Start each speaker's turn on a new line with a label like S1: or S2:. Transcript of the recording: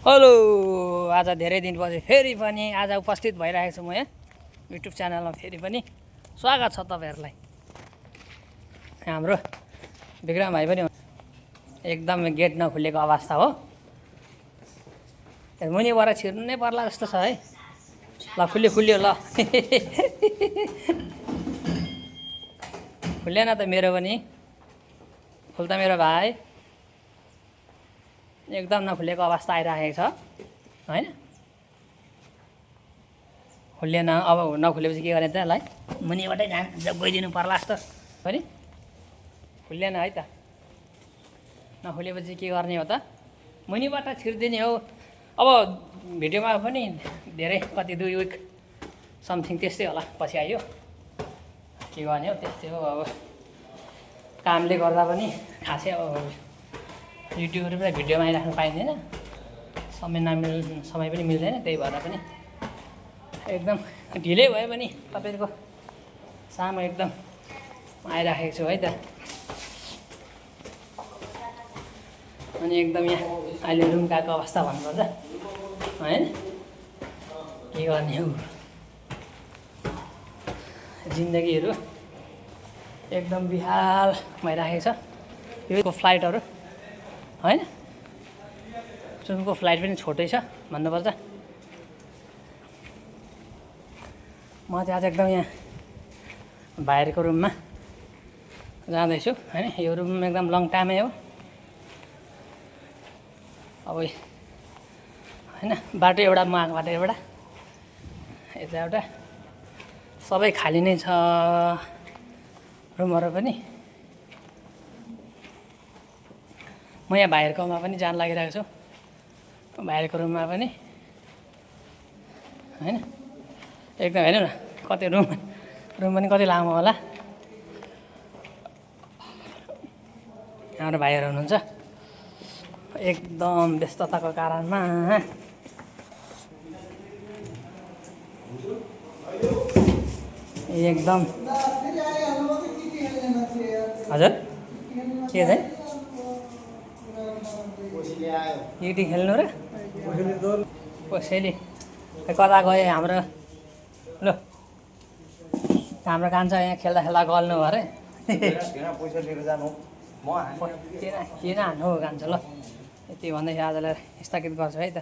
S1: Hello, आज धेरै दिनपछि फेरि पनि आज उपस्थित भइरहेको छु म यहाँ युट्युब च्यानलमा फेरि पनि स्वागत छ तपाईहरुलाई। हाम्रो विक्रम भाइ पनि एकदम गेट नखुलेको अवस्था हो। मुनिबाट छिर्नु नै पर्ला जस्तो छ है। ल खुल्यो ल। खुलेन त मेरो पनि। खुल त मेरो भाइ। एकदम नखुलेको अवस्था आइरहेको छ हैन। खुलेन, अब नखुलेपछि के गर्ने त यसलाई मुनिबाटै गइदिनु पर्ला जस्तो पनि। खुलेन है त। नखुलेपछि के गर्ने हो त? मुनिबाट छिर्दिने हो। अब भिडियोमा पनि धेरै कति 2 विक समथिङ त्यस्तै होला पछि आयो। के गर्ने हो त्यस्तै हो। अब कामले गर्दा पनि खासै अब युट्युबमा भिडियोमा आइराख्नु पाइँदैन। समय पनि मिल्दैन, त्यही भएर पनि एकदम ढिलै भए पनि तपाईहरुको सामु एकदम आइराखेको छु है त। अनि एकदम यहाँ अहिले रुम गएको अवस्था भन्नुपर्छ हैन। के गर्ने हो, जिन्दगीहरु एकदम बिहाल भइराखेको छ। यो फ्लाइटहरु हैन, ट्रेनको फ्लाइट पनि छोटै छ भन्नुपर्छ। म चाहिँ आज एकदम यहाँ बाहिरको रुममा जाँदैछु हैन। यो रुम एकदम लङ टाइमै हो। अब हैन बाटो एउटा म आएको बाटो एउटा यता एउटा सबै खाली नै छ रुमहरु पनि। म यहाँ बाहिरकोमा पनि जान लागिरहेको छु, बाहिरको रुममा पनि हैन। एकदम हेर्नु न कति रुम पनि कति लामो होला। हाम्रो भाइहरु हुनुहुन्छ एकदम व्यस्तताको कारणमा एकदम। हजुर के चाहिँ युटी खेल्नु र कसैले कता गयो हाम्रो। ल हाम्रो कान्छ यहाँ खेल्दा गल्नु अरे।
S2: पैसा लिएर जानु म
S1: किन हान्नु कान्छ। ल यति भन्दै आजलाई स्थगित गर्छु है त।